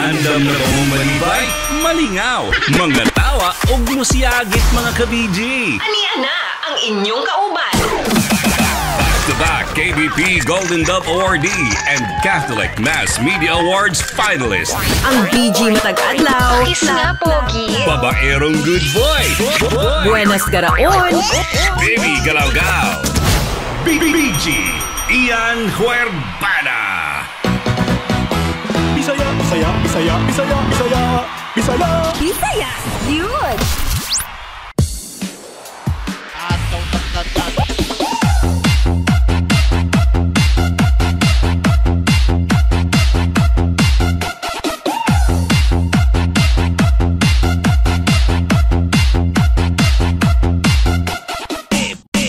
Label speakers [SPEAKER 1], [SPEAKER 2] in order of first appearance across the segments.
[SPEAKER 1] Andam na ba mong malibay? Malingaw, mga tawa ug musiyagit, mga ka-BG.
[SPEAKER 2] Ania na ang inyong kauban.
[SPEAKER 1] Back-to-back KBP Golden Dove Awardee and Catholic Mass Media Awards finalist.
[SPEAKER 2] Ang BG matag adlaw.
[SPEAKER 3] Kiss nga, Pogi.
[SPEAKER 1] Babaerong good boy.
[SPEAKER 2] Buenas garaon.
[SPEAKER 1] Baby Galaw-Gaw. BG Ian Huerbana.
[SPEAKER 4] Bisaya, Bisaya, Bisaya, Bisaya, Bisaya, Bisaya.
[SPEAKER 2] Bisaya, yun.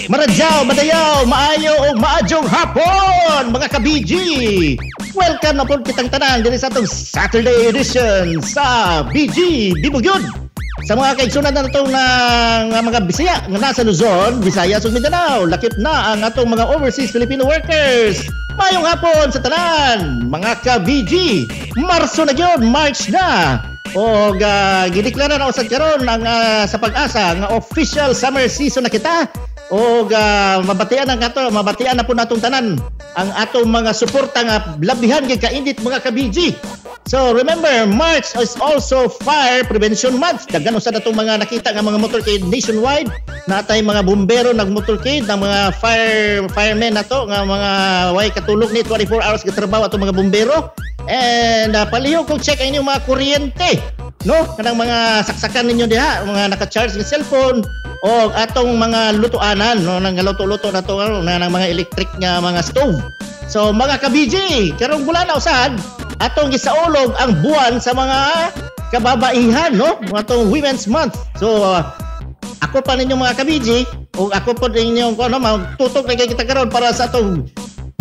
[SPEAKER 5] Maradyaw, madayaw, maayo o maadyong hapon, mga ka-BG! Welcome na po kitang tanan diri sa atong Saturday edition sa BG Bibugyod. Sa mga kaigsunan na natong ng mga Bisaya nga nasa Luzon, Visayas ug Mindanao, lakip na ang atong mga overseas Filipino workers. Maayong hapon sa tanan, mga ka-BG. Marso na gyud, March na. O gideklara na usad karon ang sa Pag-asa nga official summer season na kita. O mabatian ang ato, mabatian na po natong tanan ang atong mga suporta nga labihan gyud kaindit, mga ka-BG. So remember, March is also Fire Prevention Month. Daghan usad atong mga nakita nga mga motorcade nationwide, natay mga bumbero nagmotorcade, ng mga firemen nato nga mga way katulog ni 24 hours gatrabaho atong mga bumbero. And palihog kog check ang inyong mga kuryente, no? Kanang mga saksakan ninyo diha, mga naka-charge nga cellphone o atong mga lutuanan, no, nang luto-luto na to, ano, na ng mga electric nga mga stove. So mga ka-BG, karong bulan na usad atong gisaulog ang buwan sa mga kababaihan, no? Atong Women's Month. So ako pa ninyong mga ka-BG o ako po ninyong ano, magtutok na kita karon para sa atong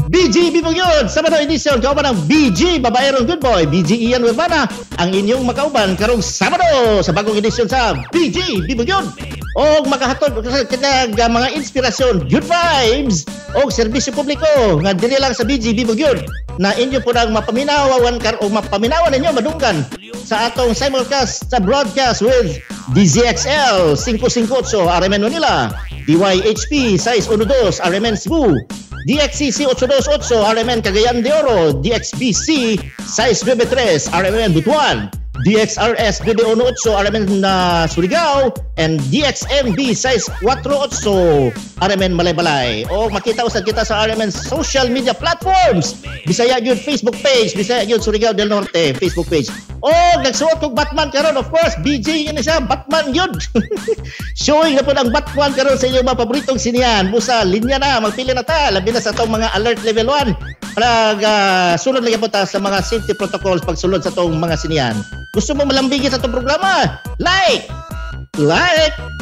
[SPEAKER 5] BG Bibugyod Sabado edition, kauban ang BG Babaerong Good Boy, BG Ian Urbana, ang inyong makauban karong Sabado sa bagong edisyon sa BG Bibugyod. Og makahatod kita mga inspirasyon, good vibes og serbisyo publiko nga diri lang sa BG Bibugyod na inyo po nang mapaminawan kar o mapaminawan ninyo madunggan sa atong simulcast sa broadcast with DZXL 558 RMN Manila, DYHP 612 RMN Cebu, DXCC 828 RMN Cagayan de Oro, DXBC 693 RMN Butuan, DXRS 918 RMN na Surigao, and DXMB 648 RMN Malaybalay. O makita usad kita sa RMN social media platforms. Bisaya gyud Facebook page, Bisaya gyud Surigao del Norte Facebook page. O nagsuot og Batman karon, of course, BJ yun siya, Batman gyud. Showing na po ang Batman karon sa inyong mga paboritong sinihan. Busa linya na, magpili na ta, labi na sa atong mga alert level 1. Para sulod lagi po ta sa mga safety protocols pagsulod sa atong mga sinihan. Gusto mo malambigin sa atong programa? Like,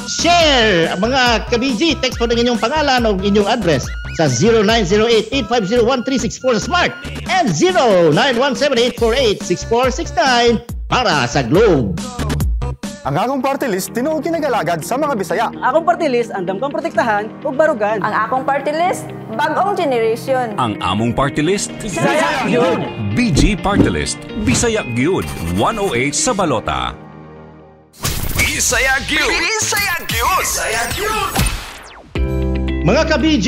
[SPEAKER 5] share! Mga ka-BG, text po ng inyong pangalan o inyong address sa 0908-850-1364 sa Smart and 0917-848-6469 para sa Globe.
[SPEAKER 4] Ang akong party list, tinuod kinagalagad sa mga Bisaya.
[SPEAKER 6] Akong party list, andam kang protektahan ug barugan.
[SPEAKER 7] Ang akong party list, bagong generation.
[SPEAKER 1] Ang among party list,
[SPEAKER 6] Bisaya gyud.
[SPEAKER 1] BG Party List, Bisaya gyud, 108 sa balota.
[SPEAKER 8] Bisaya gyud. Bisaya gyud. Bisaya gyud.
[SPEAKER 5] Mga ka-BG,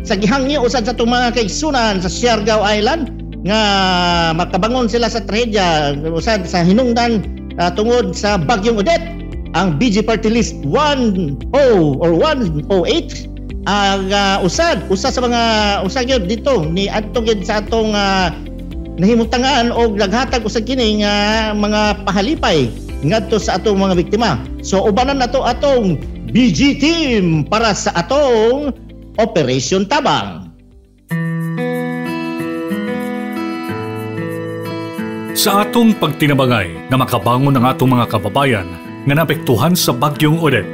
[SPEAKER 5] sa gihangyo usad sa itong mga kaigsunan sa Siargao Island nga makabangon sila sa trahedya usad sa hinungdan tungod sa Bagyong Odette. Ang BG Party List 10 or 108 ang usad usa sa mga usad gyud dito ni adto gyud sa atong nahimutangan og naghatag usad kini nga mga pahalipay ngadto sa atong mga biktima. So ubanan nato atong BG team para sa atong Operation Tabang.
[SPEAKER 9] Sa atong pagtinabangay nga makabangon ang atong mga kababayan nga naapektuhan sa Bagyong Odette.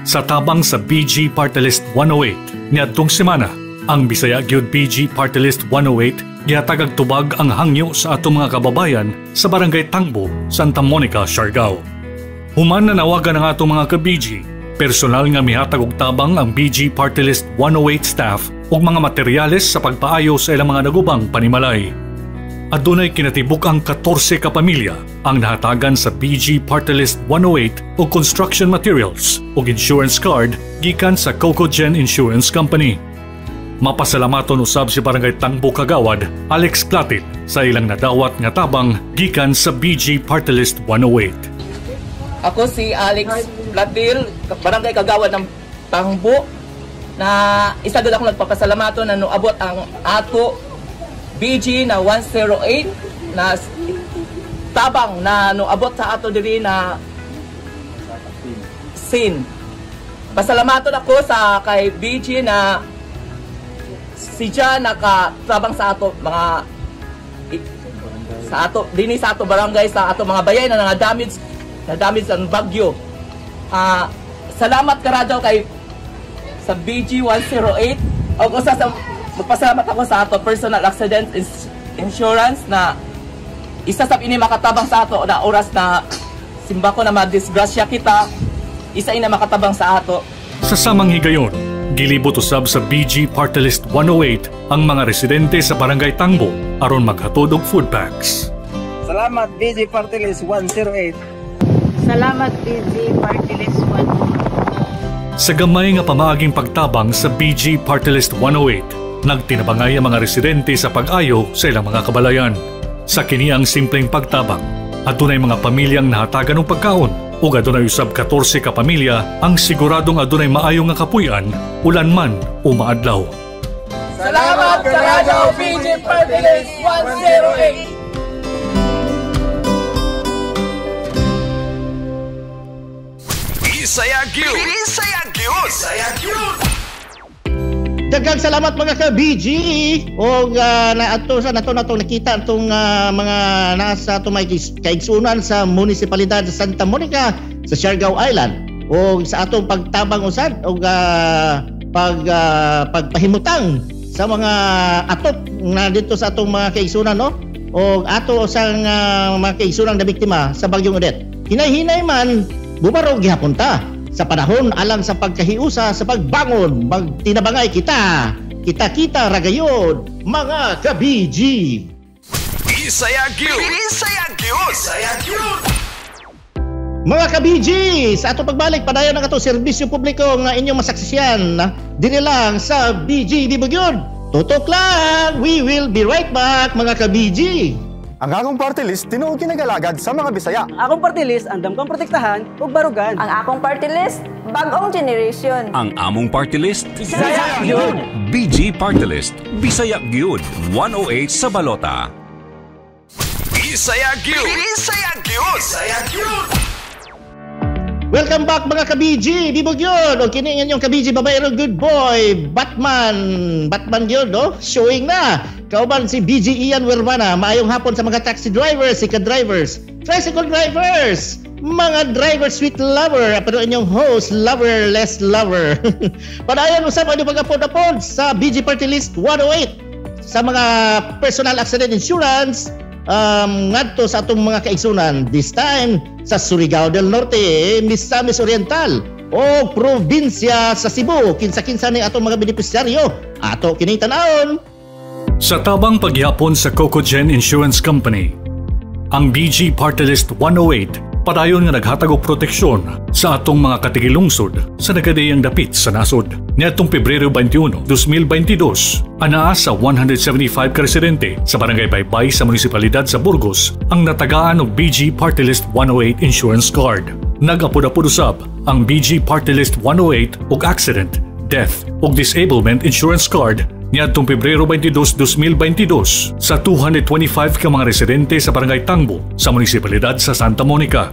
[SPEAKER 9] Sa tabang sa BG Party List 108 niadtong semana, ang Bisaya gyud BG Party List 108 gihatag og tubag ang hangyo sa atong mga kababayan sa Barangay Tangbo, Santa Monica, Siargao. Human na nawagan ang atong mga ka-BG, personal nga mihatag og tabang ang BG Party List 108 staff ug mga materyales sa pagpaayo sa ilang mga nagubang panimalay. adunay kinatibuk-ang 14 ka pamilya ang nahatagan sa BG Party List 108 og construction materials ug insurance card gikan sa Cocogen Insurance Company. Mapasalamaton usab si Barangay Tangbo Kagawad Alex Platil sa ilang nadawat nga tabang gikan sa BG Party List 108.
[SPEAKER 3] Ako si Alex Platil, Barangay Kagawad ng Tangbo, na isa gud ako nagpapasalamaton na noabot ang ato BG na 108 na tabang na noabot sa ato diri na sin. Pasalamaton ako sa kay BG na siya nakatabang sa ato mga sa ato dinhi sa ato barangay, sa ato mga bayay na na damage ang bagyo. Salamat karadaw kay sa BG 108. Og usa sa magpasalamat ako sa ato personal accident insurance na isa sa ini makatabang sa ato na oras na simba ko na madisgrasya kita, isa ina makatabang sa ato.
[SPEAKER 9] Sa samang higayon, gilibot usab sa BG Party List 108 ang mga residente sa Barangay Tangbo aron maghatod og food packs.
[SPEAKER 10] Salamat, BG Party List 108.
[SPEAKER 11] Salamat, BG Party List 108.
[SPEAKER 9] Sa gamay nga pamaaging pagtabang sa BG Party List 108, nagtinabangay ang mga residente sa pag-ayo sa ilang mga kabalayan. Sa kini ang simpleng pagtabang, adunay mga pamilyang nahatagan og pagkaon ug adunay usab 14 ka pamilya ang siguradong adunay maayo nga kapuy-an, ulan man o maadlaw.
[SPEAKER 3] Salamat karadaw, BG Party List 108.
[SPEAKER 8] Bisaya gyud. Bisaya gyud. Bisaya gyud.
[SPEAKER 5] Daghang salamat, mga ka-BG, og naadto sa nato natong nakita atong mga nasa tumay kaigsunan sa munisipalidad sa Santa Monica sa Siargao Island og sa atong pagtabang usad og pagpahimutang sa mga atop na dito sa atong mga kaigsunan, no, og ato sang mga kaigsunan na biktima sa bagyong Odette. Hinay-hinay man bubarog gihapon ta sa panahon alang sa pagkahiusa sa pagbangon, magtinabangay kita. Kita-kita ragayod, mga ka-BG.
[SPEAKER 8] Bisaya gyud. Bisaya gyud. Bisaya gyud.
[SPEAKER 5] Mga ka-BG, sa atong pagbalik, padayon ang atong serbisyo publiko nga inyong masaksisiyan dinhi lang sa BG Dibugyod. Tutok lang, we will be right back, mga ka-BG.
[SPEAKER 4] Ang akong party list tinuod kinagalagad sa mga Bisaya.
[SPEAKER 6] Akong party list andam kang protektahan ug barugan.
[SPEAKER 7] Ang akong party list, bagong generation.
[SPEAKER 1] Ang among party list,
[SPEAKER 6] Bisaya gyud.
[SPEAKER 1] BG Party List, Bisaya gyud, 108 sa balota.
[SPEAKER 8] Bisaya gyud. Bisaya gyud. Bisaya gyud.
[SPEAKER 5] Welcome back, mga ka-BG, Dibugyod. O kini ang inyong ka-BG babaero good boy, Batman. Batman yun, no? Showing na. Kauban si BG Ian Wermana. Maayong hapon sa mga taxi drivers, sika drivers, tricycle drivers, mga driver sweet lover, pero inyong host, lover less lover. Padayon usab ang pag-apod-apod sa BG Party List 108 sa mga personal accident insurance ngadto sa atong mga kaigsunan, this time sa Surigao del Norte, Misamis Oriental o probinsya sa Cebu. Kinsa-kinsa ni atong mga benepisyaryo, ato kining tan-awon.
[SPEAKER 9] Sa tabang pagyapon sa Cocogen Insurance Company, ang BG Party List 108 padayon nga naghatag og proteksyon sa atong mga katigilungsod sa nagadeyang dapit sa nasod. Niadtong Pebrero 21, 2022, anaa sa 175 ka residente sa Barangay Baybay sa Munisipalidad sa Burgos ang natagaan og BG Party List 108 insurance card. Nag-apod-apod usab ang BG Party List 108 og accident, death ug disablement insurance card niadtong Pebrero 22, 2022 sa 225 ka mga residente sa Barangay Tangbo sa Munisipalidad sa Santa Monica.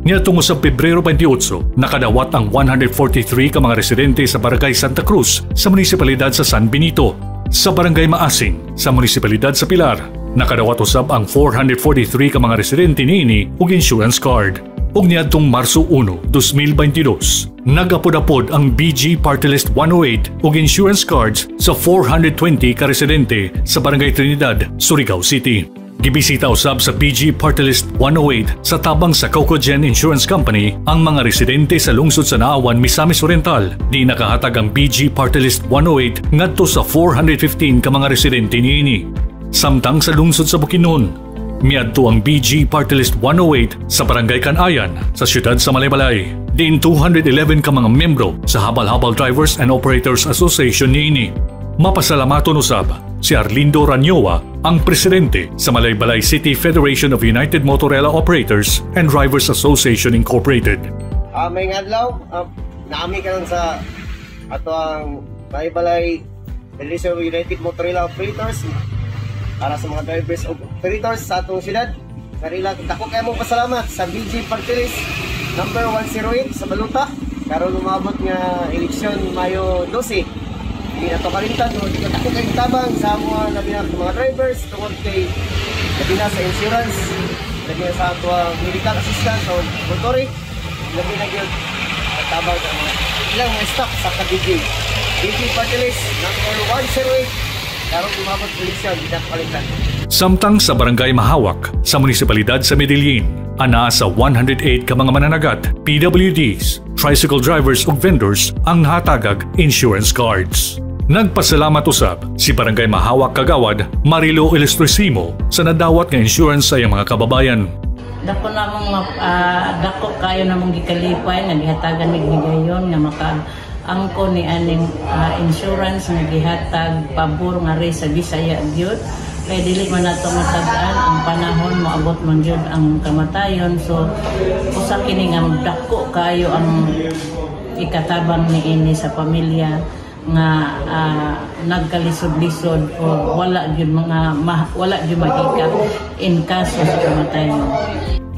[SPEAKER 9] Niadtong usab Pebrero 28, nakadawat ang 143 ka mga residente sa Barangay Santa Cruz sa Munisipalidad sa San Benito. Sa Barangay Maasing sa Munisipalidad sa Pilar, nakadawat usab ang 443 ka mga residente niini og insurance card. Ug niadtong Marso 1, 2022, nagapod-apod ang BG Party List 108 og insurance cards sa 420 ka residente sa Barangay Trinidad, Surigao City. Gibisita usab sa BG Party List 108 sa tabang sa Cocogen Insurance Company ang mga residente sa lungsod sa Naawan, Misamis Oriental. Di nakahatag ang BG Party List 108 ngadto sa 415 ka mga residente niini. Samtang sa lungsod sa Bukidnon, miadto ang BG Party List 108 sa Barangay Kanayan sa siyudad sa Malaybalay. Diin 211 ka mga membro sa Habal-Habal Drivers and Operators Association niini. Mapasalamaton usab si Arlindo Ranyoa, ang presidente sa Malaybalay City Federation of United Motorela Operators and Drivers Association Incorporated.
[SPEAKER 12] May adlaw, naami karon sa ato ang Malaybalay Federation of United Motorela Operators para sa mga drivers o operators sa atong syudad. Karila, dako kayo mong pasalamat sa BG Party List number 108 sa Baluta. Karon umabot nga eleksyon Mayo 12. Hindi na to kalimtan, no? Dako kayong tabang sa mga labi na mga drivers tungod kay labi na sa insurance, labi na sa atong medical assistance o motori, labi na gyud tabang sa mga ilang mga staff sa ka-BG. BG Party List number 108. Karon umabot eleksyon, di na kalimtan.
[SPEAKER 9] Samtang sa Barangay Mahawak sa Munisipalidad sa Medellin, anaa sa 108 ka mga mananagat, PWDs, tricycle drivers ug vendors ang hatagag insurance cards. Nagpasalamat usab si Barangay Mahawak Kagawad Marilo Ilustrisimo sa nadawat nga insurance sa iyang mga kababayan.
[SPEAKER 11] Dako namong dako kayo namong gikalipay nga gihatagan mig higayon nga maka angko ni aning insurance nga gihatag pabor nga rin sa Bisaya gyud. Kay dili man nato matag-an ang panahon moabot man gyud ang kamatayon, so usa kini nga dako kayo ang ikatabang niini sa pamilya nga nagkalisod-lisod o wala gyud mga wala gyud mahika in kaso sa kamatayon.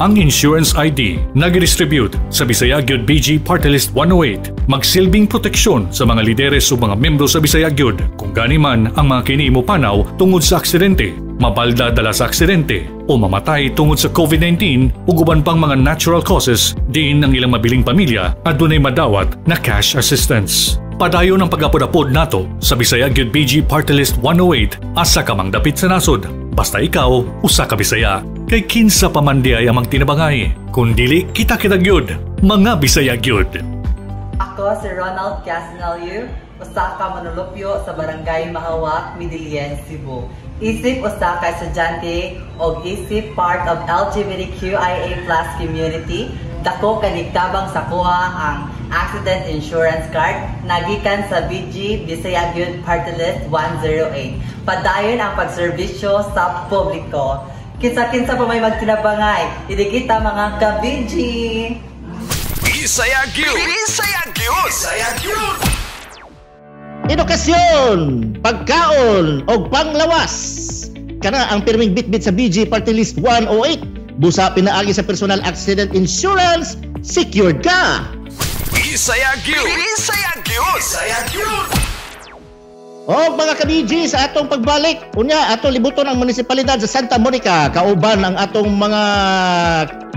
[SPEAKER 9] Ang insurance ID nag-distribute sa Bisaya Gyud BG Party List 108 magsilbing proteksyon sa mga lideres o mga membro sa Bisaya Gyud kung gani man ang mga kini mopanaw tungod sa aksidente, mabalda dala sa aksidente o mamatay tungod sa COVID-19 ug uban pang mga natural causes diin ang ilang mabiling pamilya adunay madawat na cash assistance. Padayon ang pag-apod-apod nato sa Bisaya Gyud BG Party List 108 asa ka mang dapit sa nasod. Basta ikaw usa ka Bisaya. Kay kinsa pa man di ay amang tinabangay, kun dili kita-kita gyud, mga Bisaya gyud.
[SPEAKER 13] Ako si Ronald Casinalio, usa ka manulupyo sa Barangay Mahawak, Medellin, Cebu. Isip usa ka estudyante og isip part of LGBTQIA+ community, dako kanigtabang sa kuha ang accident insurance card nagikan sa BG Bisaya Gyud Party List 108. Padayon ang pagserbisyo sa publiko. Kinsa-kinsa pa may magtinabangay, hindi kita mga ka-BG!
[SPEAKER 8] Bisaya Gyud! Bisaya Gyud! Bisaya Gyud!
[SPEAKER 5] Edukasyon, pagkaon, og panglawas. Kana ang pirming bitbit sa BG Party List 108. Busa pinaagi sa personal accident insurance, secured ka!
[SPEAKER 8] Bisaya Gyud! Bisaya Gyud! Bisaya Gyud!
[SPEAKER 5] O mga ka-BG, sa atong pagbalik, unya atong libuton ang munisipalidad sa Santa Monica, kauban ang atong mga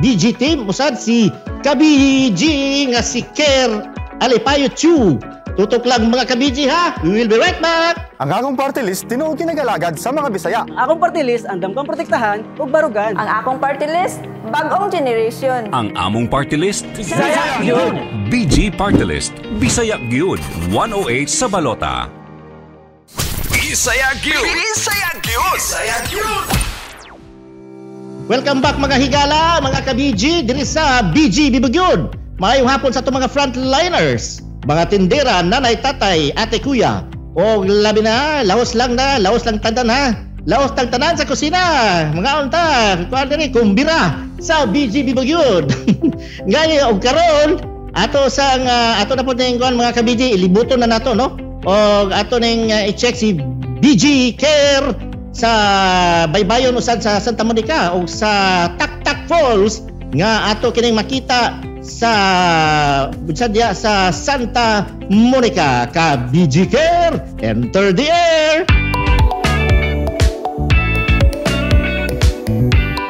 [SPEAKER 5] BG team, usad si ka-BG nga si Ker Alipayo Chu. Tutok lang mga ka-BG ha, we will be right back!
[SPEAKER 4] Ang akong party list, tinuod kinagalagad sa mga Bisaya.
[SPEAKER 6] Ang akong party list, andam kang protektahan ug barugan.
[SPEAKER 7] Ang akong party list, bagong generation.
[SPEAKER 1] Ang among party list,
[SPEAKER 4] Bisaya Gyud!
[SPEAKER 1] BG Party List, Bisaya Gyud, 108 sa balota.
[SPEAKER 8] Bisaya Gyud! Bisaya Gyud! Bisaya Gyud!
[SPEAKER 5] Welcome back mga higala, mga ka-BG, diri sa BG Bibugyud. Maayong hapon sa atong mga frontliners, mga tindera, nanay, tatay, ate, kuya. O labi na, laos lang na, laos lang tanan ha. Laos tang tanan sa kusina. Mga unta, kuan diri kumbira sa BG Bibugyud. Ngani og karon ato sang ato na pud ning kuan mga ka-BG, ilibuton na nato no. Og ato ning i-check si BG Care sa baybayon usad sa Santa Monica o sa Taktak Falls nga ato kining makita sa sadya sa Santa Monica. Ka BG Care, enter the air.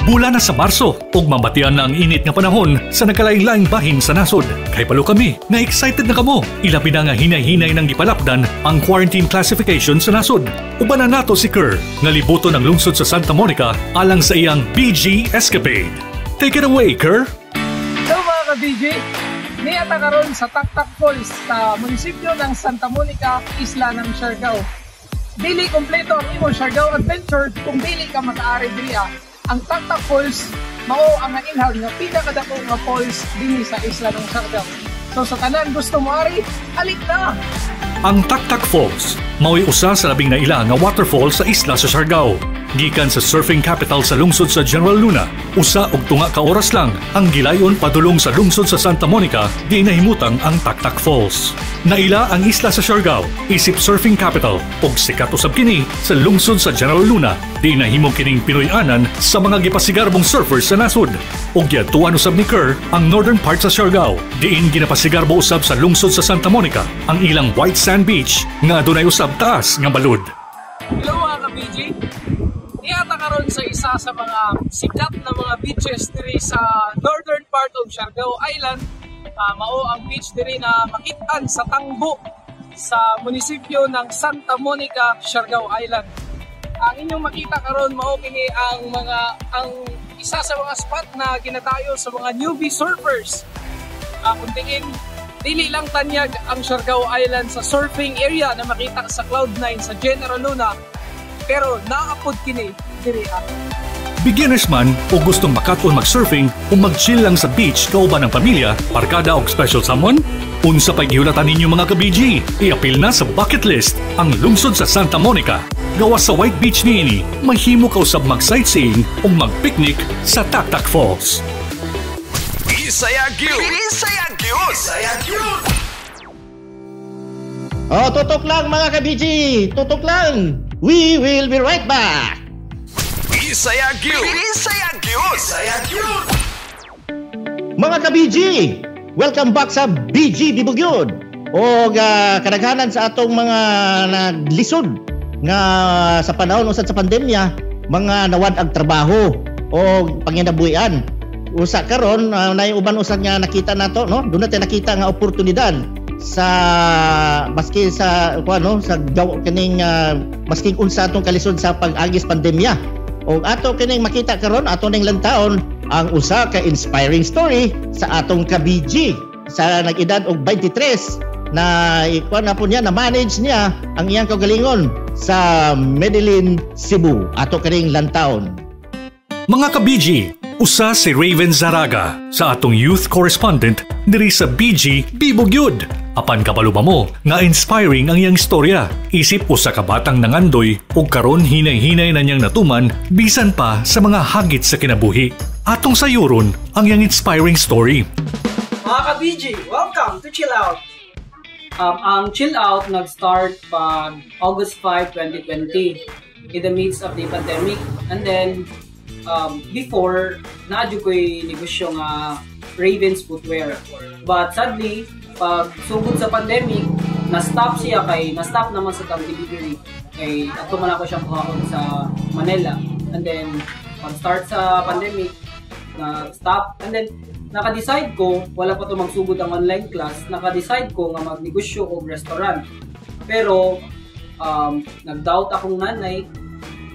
[SPEAKER 9] Bulan na sa Marso ug mabatian na ang init nga panahon sa nagkalain-laing bahin sa nasod. Kay palo kami nga excited na kamo. Ilabi na nga hinay-hinay nang gipalapdan ang quarantine classification sa nasod. Uban na nato si Kerr nga libuton ang lungsod sa Santa Monica alang sa iyang BG Escapade. Take it away, Kerr.
[SPEAKER 14] Hello mga ka-BG. Niata karon sa Taktak Falls sa munisipyo ng Santa Monica, isla ng Siargao. Dili kompleto ang imong Siargao adventure kung dili ka makaari diri. Ang Taktak Falls mao ang nainhag nga pinakadako nga falls dinhi sa isla ng Siargao. So sa tanan gusto moari, alik na!
[SPEAKER 9] Ang Taktak Falls mao'y usa sa labing naila nga waterfall sa isla sa Siargao. Gikan sa surfing capital sa lungsod sa General Luna, 1.5 ka oras lang ang gilayon padulong sa lungsod sa Santa Monica, di nahimutang ang Taktak Falls. Naila ang isla sa Siargao, isip surfing capital, ug sikat usab kini sa lungsod sa General Luna, di nahimong kining Pinoy-anan sa mga gipasigarbong surfers sa nasod. Ug giadtuan usab ni Kerr ang northern part sa Siargao, diin ginapasigarbo usab sa lungsod sa Santa Monica ang ilang white sand beach nga adunay usab taas nga balud.
[SPEAKER 14] Hello mga ka-BG! Niata karon sa isa sa mga sikat na mga beaches diri sa northern part of Siargao Island. Mao ang beach diri na makitaan sa Tangbo sa munisipyo ng Santa Monica, Siargao Island. Ang inyong makita karon mao kini ang isa sa mga spot na ginadayo sa mga newbie surfers. Kung tingin, dili lang tanyag ang Siargao Island sa surfing area na makita sa Cloud9 sa General Luna, pero naapod kini diri.
[SPEAKER 9] Beginners man o gustong makat-on mag-surfing o mag-chill lang sa beach kauban ang pamilya, barkada og special someone? Unsa pa'y gihulatan ninyo mga ka-BG? Iapil na sa bucket list ang lungsod sa Santa Monica. Gawas sa White Beach niini, mahimo ka usab mag-sightseeing o mag-picnic sa Taktak Falls.
[SPEAKER 8] Bisaya gyud. Bisaya gyud. Bisaya gyud.
[SPEAKER 5] Oh, tutok lang mga ka-BG! Tutok lang! We will be right back!
[SPEAKER 8] Bisaya gyud. Bisaya gyud. Bisaya gyud.
[SPEAKER 5] Mga ka-BG, welcome back sa BG Bibugyod. O kadaghanan sa atong mga naglisod nga sa panahon usad sa pandemya, mga nawad ang trabaho o panginabuhian. Usa karon nay uban usad nga nakita nato, no? Doon natin nakita nga oportunidad sa maski sa kuan, no, sa gaw kining maski unsa atong kalisod sa pag-agis pandemya. O ato kining makita karon, ato ning lantaon ang usa ka inspiring story sa atong ka-BG sa nag-edad og 23 na ikuan na po niya, na manage niya ang iyang kaugalingon sa Medellin, Cebu. Ato kining lantaon.
[SPEAKER 9] Mga ka-BG, usa si Raven Zaraga sa atong youth correspondent diri sa BG Bibugyud. Apan kabalo ba mo nga inspiring ang iyang istorya? Isip usa ka batang nangandoy ug karon hinay-hinay na niyang natuman bisan pa sa mga hagit sa kinabuhi. Atong sayuron ang iyang inspiring story.
[SPEAKER 15] Mga ka-BG, welcome to Chill Out! Ang Chill Out nag-start pag August 5, 2020 in the midst of the pandemic. And then, before, naa jud ko'y negosyo nga Ravens Footwear. But sadly, pag sugod sa pandemic, na-stop siya kay na-stop naman sa tang delivery. Kay ato man ako siyang kuhaon sa Manila. And then, pag start sa pandemic, na-stop. And then, naka-decide ko, wala pa to magsugod ang online class, naka-decide ko nga magnegosyo og restaurant. Pero, nag-doubt akong nanay,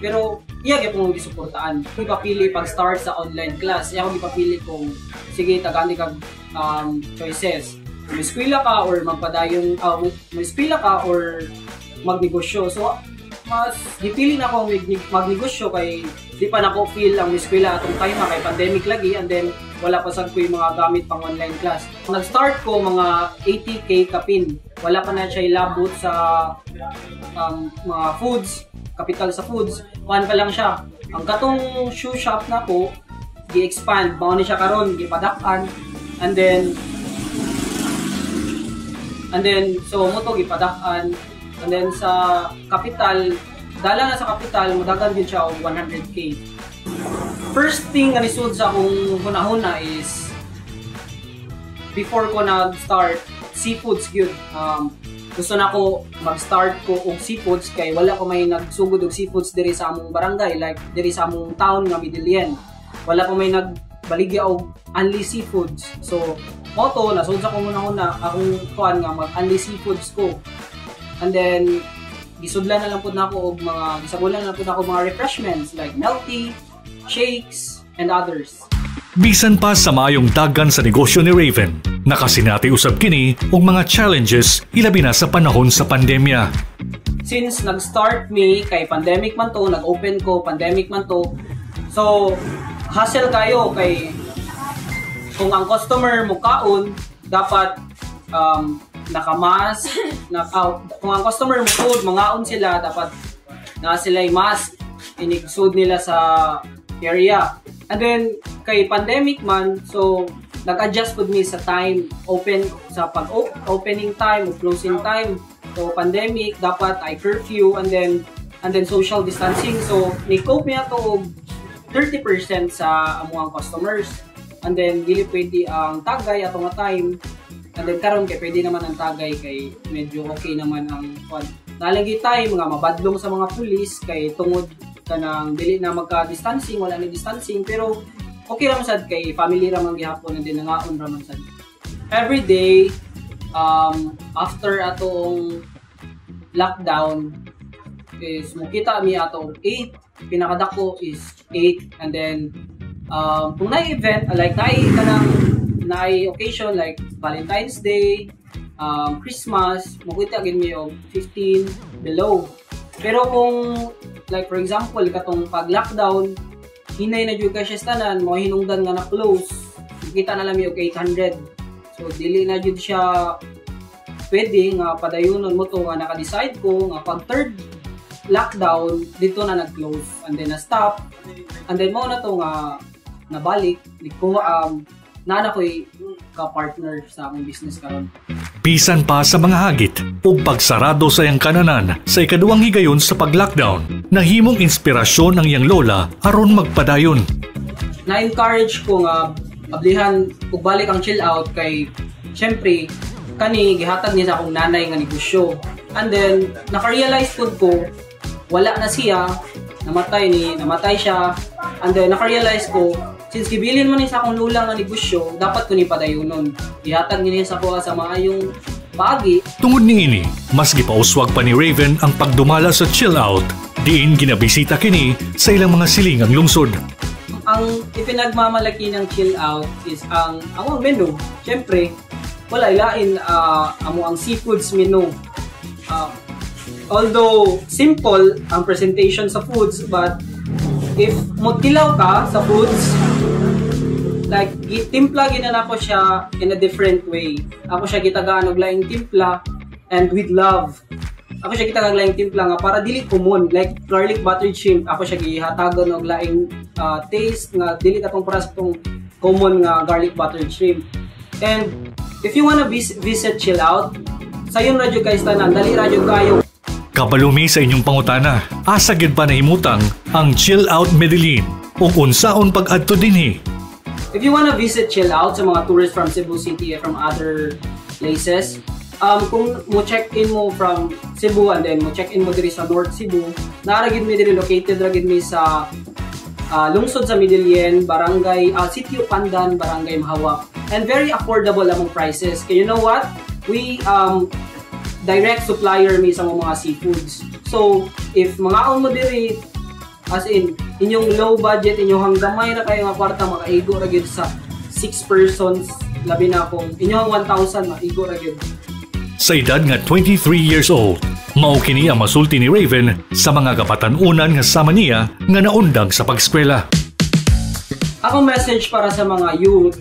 [SPEAKER 15] pero iya gyud gisuportaan. Ipapili pag start sa online class, iya akong ipapili kung sige, tagaan kag choices. Mo-eskwela ka or magpadayon, mo-eskwela ka or magnegosyo. So, mas gipili na ako magnegosyo kay di pa nako feel ang eskwela atong time kay pandemic lagi, and then wala pa sad ko yung mga gamit pang online class. Nag-start ko mga 80K kapin. Wala pa na siya ilabot sa mga foods, capital sa foods. Kuan pa lang siya. Ang katong shoe shop na ko, gi-expand. Mao ni siya karon, gipadak-an. And then so mo to gipadak-an. And then sa capital, dala na sa capital, mudagan din siya og 100K. First thing nga nisud sa akong hunahuna is before ko nag-start, seafoods gyud. Gusto na ko mag-start ko og seafoods kay wala ko may nagsugod og seafoods diri sa among barangay, like diri sa among town nga Medellin. Wala ko may nagbaligya og only seafoods. So, mo to nasud sa akong hunahuna akong kuan nga mag only seafoods ko. And then gisudlan na lang pud nako og mga gisagulan na lang pud nako mga refreshments like milk tea, shakes, and others.
[SPEAKER 9] Bisan pa sa maayong dagan sa negosyo ni Raven, nakasinati usab kini og mga challenges, ilabi na sa panahon sa pandemya.
[SPEAKER 15] Since nag-start me kay pandemic man to, nag-open ko, pandemic man to. So, hassle kayo kay kung ang customer mo kaon, dapat naka-mask, kung ang customer mo food, mangaon sila, dapat na sila mask, inigsud nila sa area. And then, kay pandemic man, so, nag-adjust pud mi sa time, open, sa pag-opening time o closing time. So, pandemic, dapat ay curfew, and then social distancing. So, ni-cope mi ato og 30% sa amuang customers. And then, dili pwede ang tagay ato nga time. And then, karon kay pwede naman ang tagay kay medyo okay naman ang kwan. Nalagi time nga mabadlong sa mga pulis kay tungod kanang dili na magka-distancing, wala ni distancing, pero okay ra man sad kay family ra man gihapon and then nangaon ra man sad. Every day after atong lockdown is mukita mi ato 8, pinakadako is 8, and then kung naay event like naay kanang naay occasion like Valentine's Day, Christmas, mukita gid mi og 15 below. Pero kung like for example katong pag lockdown, hinay na jud kay siya tanan, mo hinungdan nga na close, mukita na lang mi og 800. So dili na jud siya pwede nga padayunon mo to nga naka-decide ko nga pag third lockdown dito na nag-close and then na-stop and then mo na to nga nabalik ko naa na ko'y ka-partner sa akong business karon.
[SPEAKER 9] Bisan pa sa mga hagit ug pagsarado sa iyang kananan sa ikaduhang higayon sa pag-lockdown, nahimong inspirasyon ang iyang lola aron magpadayon.
[SPEAKER 15] Na-encourage ko nga ablihan ug balik ang Chill Out kay syempre kani gihatag niya sa akong nanay nga negosyo. And then naka-realize pud ko wala na siya, namatay siya. And then naka-realize ko since gibilin man ni sa akong lola nga negosyo, dapat ko ni padayunon. Gihatag niya sa kuha sa maayong paagi.
[SPEAKER 9] Tungod niini, mas gipauswag pa ni Raven ang pagdumala sa Chill Out, diin ginabisita kini sa ilang mga silingang lungsod.
[SPEAKER 15] Ang ipinagmamalaki ng Chill Out is ang among menu. Siyempre, wala ilain amo ang seafoods menu. Although simple ang presentation sa foods, but if motilaw ka sa foods, like timpla gina nako siya in a different way. Ako siya gitagaan og laing timpla and with love. Ako siya gitagaan laing timpla nga para dili common, like garlic buttered shrimp, ako siya gihatagon og laing taste nga dili katong para sa tong common nga garlic buttered shrimp. And if you wanna visit Chill Out, sayon ra jud kay tanan, dali ra jud kayo.
[SPEAKER 9] Kabalo mi sa inyong pangutana, asa gid ba nahimutang ang Chill Out Medellin ug unsaon pag-adto dinhi?
[SPEAKER 15] If you wanna visit Chill Out sa mga tourists from Cebu City and from other places, kung mo check-in mo from Cebu and then mo check-in mo diri sa North Cebu, naa ra gid mi diri, located ra gid mi sa lungsod sa Medellin, barangay Sitio Pandan, Barangay Mahawak. And very affordable among prices. Kaya you know what? We direct supplier mi sa mga seafoods. So, if mangaon mo diri, as in, inyong low budget, inyong gamay na kayo nga kwarta, makaigo ra gyud sa 6 persons, labi na kung inyong 1,000, maigo ra gyud.
[SPEAKER 9] Sa edad nga 23 years old, mao kini ang masulti ni Raven sa mga kabatan-unan nga sama niya nga naundang sa pag-eskwela.
[SPEAKER 15] Akong message para sa mga youth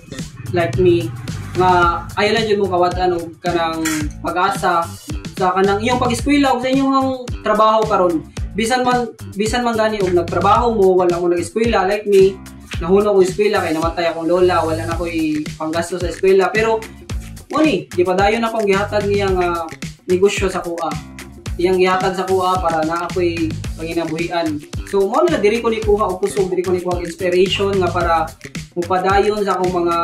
[SPEAKER 15] like me nga ayaw lang jud mo kawad-an og kanang pag-asa sa kanang iyong pag-eskwela ug sa inyong trabaho karon. Bisan man gani og nagtrabaho mo, wala mo nag-eskwela, like me, nahunong ko eskwela kay namatay akong lola, wala na ko'y panggasto sa eskwela, pero mo ni gipadayon akong gihatag niya nga negosyo sa kuha, iyang gihatag sa kuha para na ako'y panginabuhian. So mo na diri ko ni kuha og kusog, diri ko ni kuha og inspiration nga para mupadayon sa akong mga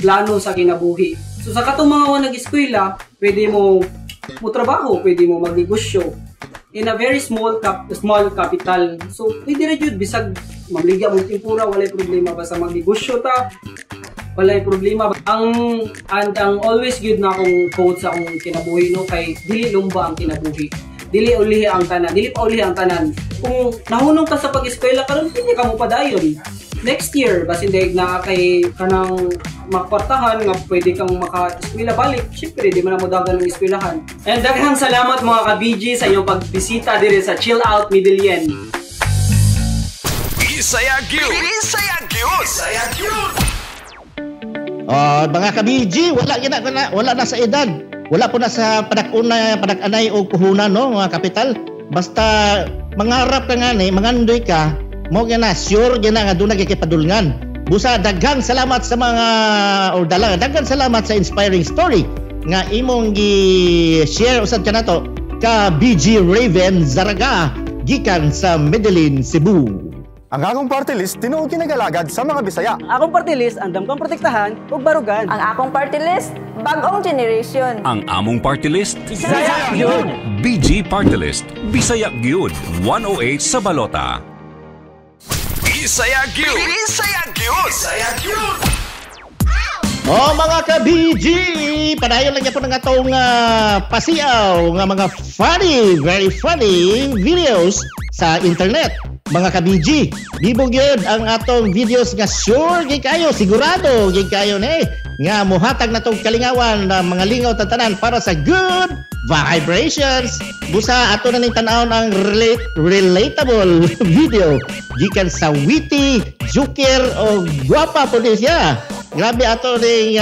[SPEAKER 15] plano sa kinabuhi. So sa katong mga wa nag-eskwela, pwede mo mo trabaho, pwede mo magnegosyo in a very small capital. So pwede ra jud bisag magliga mo tempura, walay problema, basta magnegosyo ta, walay problema. Ang and ang always good na akong quote sa akong kinabuhi, no, kay dili lumba ang kinabuhi. Dili ulihi ang tanan, dili pa ulihi ang tanan. Kung nahunong ka sa pag-eskwela karon, pwede ka mo padayon. Next year, basin dayeg naa kay kanang makwartahan nga pwede kang maka-eskwela balik. Syempre di man na modagan ng eskwelahan. And daghang salamat mga ka-BG sa inyong pagbisita diri sa Chill Out Medellin.
[SPEAKER 8] Bisaya gyud. Bisaya gyud. Bisaya gyud.
[SPEAKER 5] Oh, mga ka-BG, wala gina wala na sa edad. Wala po na sa padak-una, padak-anay o puhunan, no, mga kapital. Basta mangarap ka nga ni, mangandoy ka, mo gina sure gina nga duna gyud kay padulngan. Busa daghang salamat sa mga or dala, daghang salamat sa inspiring story nga imong gi-share usab kanato ka BG Raven Zaraga gikan sa Medellin, Cebu.
[SPEAKER 4] Ang akong party list tinuod kinagalagad sa mga Bisaya.
[SPEAKER 6] Ang akong party list andam kang protektahan ug barugan.
[SPEAKER 7] Ang akong party list, bagong generation.
[SPEAKER 1] Ang among party list,
[SPEAKER 6] Bisaya gyud.
[SPEAKER 1] BG Party List, Bisaya gyud, 108 sa balota.
[SPEAKER 8] Bisaya gyud. Bisaya gyud. Bisaya gyud.
[SPEAKER 5] Oh mga ka-BG, padayon lang gyapon ang atong pasiaw nga mga funny, very funny videos sa internet. Mga ka-BG, bibog yun ang atong videos nga sure gyud kayo, sigurado gyud kayo ni nga muhatag na tong kalingawan na mga lingaw tatanan para sa good vibrations. Busa ato na ning tan-awon ang relatable video gikan sa witty, joker o gwapa po ni siya. Grabe ato ning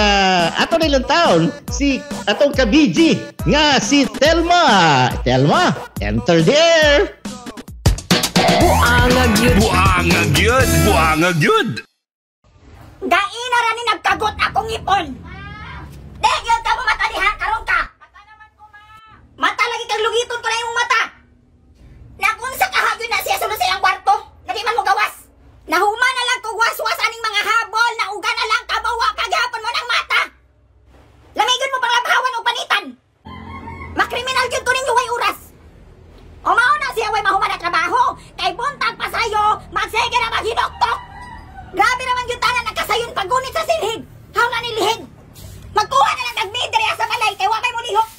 [SPEAKER 5] ato ning taon si atong ka-BG nga si Telma. Telma, enter the air.
[SPEAKER 2] Buangag yun.
[SPEAKER 1] Buangag yun. Buangag yun.
[SPEAKER 16] Gaina ra ni nagkagot akong ipon. Di gyud ka mo mata diha karon ka. Mata lagi kang lugiton ko na imong mata. Nakunsa kahagyo na siya sulod sa iyang kwarto. Nadi man mo gawas. Nahuma na lang ko was-was aning mga habol, nauga na lang kabawa kagihapon mo ng mata. Lamigon mo para bahawan og panitan. Makriminal gyud ko ninyo way oras. O mao na siya way mahuman na trabaho, kay buntag pasayo, magsige na maghinoktok. Grabe naman yung tanan nagkasayon paggunit sa silhig. Haw na nilihig. Magkuha na lang nagmidre sa balay kay wa may mulihok.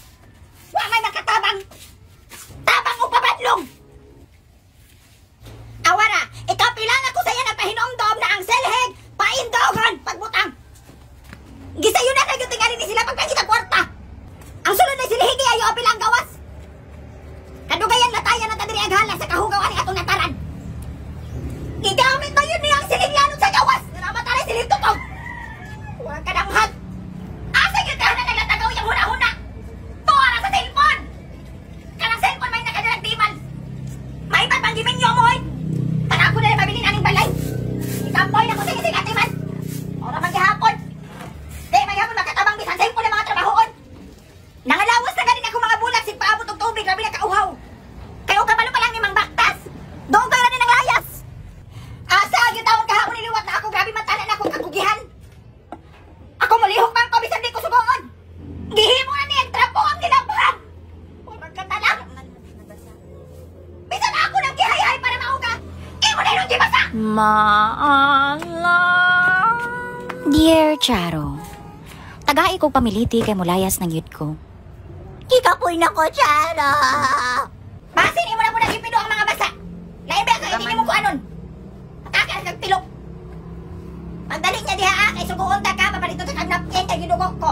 [SPEAKER 16] Wa may makatabang. Tabang o pabadlong. Awara, ikaw pila na ko saya nagpahinomdom na ang silhig paindogon pagbutang. Gisayo na kayo tingali ni sila pagpangita kwarta. Ang sulod na silhig ayo apil ang gawas. Kadugayan latayan na tadiri aghala sa kahugaw ani atong nataran. Gigamit ba yun niya ang siling lanot sa gawas? Namatay siling tutog. Huwag ka nang hag. Asa yun ka na naglatagaw yung huna-huna? Tuwa na sa cellphone. Kanang cellphone may nakadalagdiman. Maipat pang giminyo mo eh. Tanako na lang pabilin aning balay. Ikampoy na ko sa ising atiman. Ora maghihapon. Di, maghihapon makatabang bisan cellphone ang mga trabahoon. Nangalawas na ganin ako mga bulak sig paabot og tubig, grabe na kauhaw. Kayo kabalo pa lang ni Mang Baktas. Doon kayo na din ang layas. Asa gyud tawon kahapon niliwat na ako, grabe man tanan akong kagugihan. Ako molihok man ko bisan di ko sugoon. Gihimo na ni ang trapo ang gilabhan. Wa katalang. Bisan ako nang gihayhay para mauga. Imo na inong gibasa.
[SPEAKER 17] Maala. Dear Charo, tagai kong pamiliti kay mulayas ng yud ko.
[SPEAKER 16] Kikapoy na ko, Charo. Basin imo na po nag-ipido ang mga basa. Lain ba ka hindi mo ko anon? Matakar kag pilok. Pagdali niya diha ah, kay suguon ta ka, papalito ta kag napkin kay gidugo ko.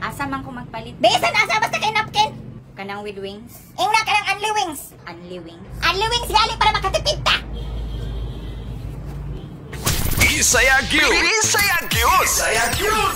[SPEAKER 17] Asa man ko magpalit?
[SPEAKER 16] Bisan asa basta kay napkin.
[SPEAKER 17] Kanang with wings?
[SPEAKER 16] Ingna kanang unli wings.
[SPEAKER 17] Unli wings.
[SPEAKER 16] Unli wings gali para makatipid ta.
[SPEAKER 8] Bisaya gyud. Bisaya gyud. Bisaya gyud.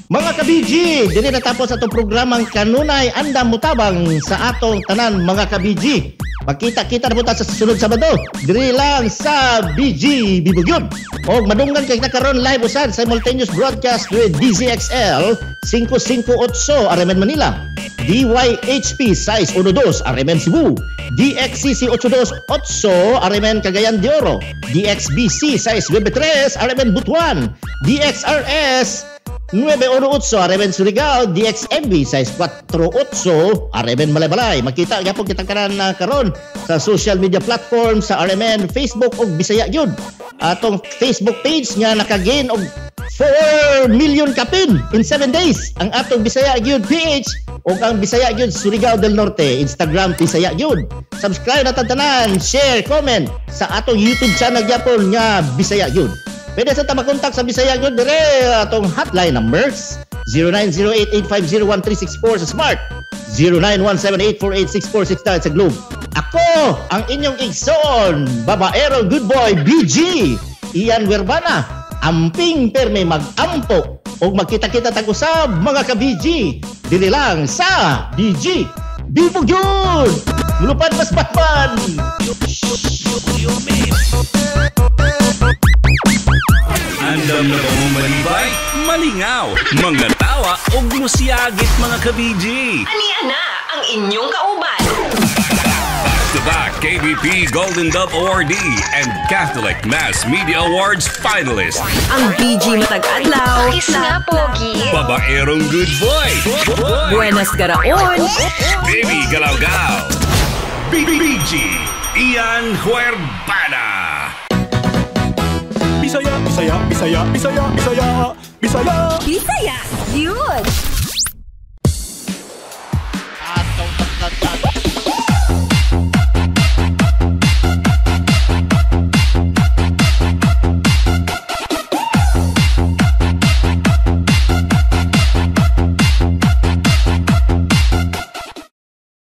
[SPEAKER 5] Mga ka-BG, dili natapos atong programang kanunay andam mutabang sa atong tanan mga ka-BG. Magkita-kita na po ta sa susunod Sabado. Diri lang sa BG Bibugyod. Og madunggan kay nakaron live usan simultaneous broadcast with DZXL 558 RMN Manila, DYHP size 12 RMN Cebu, DXCC 828 RMN Cagayan de Oro, DXBC size 93 RMN Butuan, DXRS 918 RMN Surigao, DXMB size 48 RMN Malaybalay. Makita gyapon kitang kanan karon sa social media platform sa RMN, Facebook ug Bisaya gyud. Atong Facebook page nga naka-gain og 4 million kapin in 7 days. Ang atong Bisaya gyud PH ug ang Bisaya gyud Surigao del Norte, Instagram Bisaya gyud. Subscribe na tanan, share, comment sa atong YouTube channel gyapon nga Bisaya gyud. Pwede sa ta makontak sa Bisaya gyud dire atong hotline numbers 0908-850-1364 sa Smart, 0917-848-6469 sa Globe. Ako ang inyong igsoon, babaero good boy BG Ian Werbana. Amping perme mag-ampo og magkita-kita tag usab mga ka-BG diri lang sa BG Bibo gyud. Mulupad mas Batman.
[SPEAKER 1] Andam na ba mo malibay? Malingaw, mga tawa ug musiyagit mga ka-BG.
[SPEAKER 2] Ania na ang inyong kauban.
[SPEAKER 1] Back-to-back KBP Golden Dove Awardee and Catholic Mass Media Awards finalist.
[SPEAKER 2] Ang BG Matag Adlaw.
[SPEAKER 18] Kiss nga, pogi.
[SPEAKER 1] Babaerong good boy.
[SPEAKER 2] Buenas garaon.
[SPEAKER 1] Baby Galawgaw. BG Ian Huerbana.
[SPEAKER 4] Bisaya, Bisaya, Bisaya, Bisaya, Bisaya, Bisaya.
[SPEAKER 2] Bisaya, yun.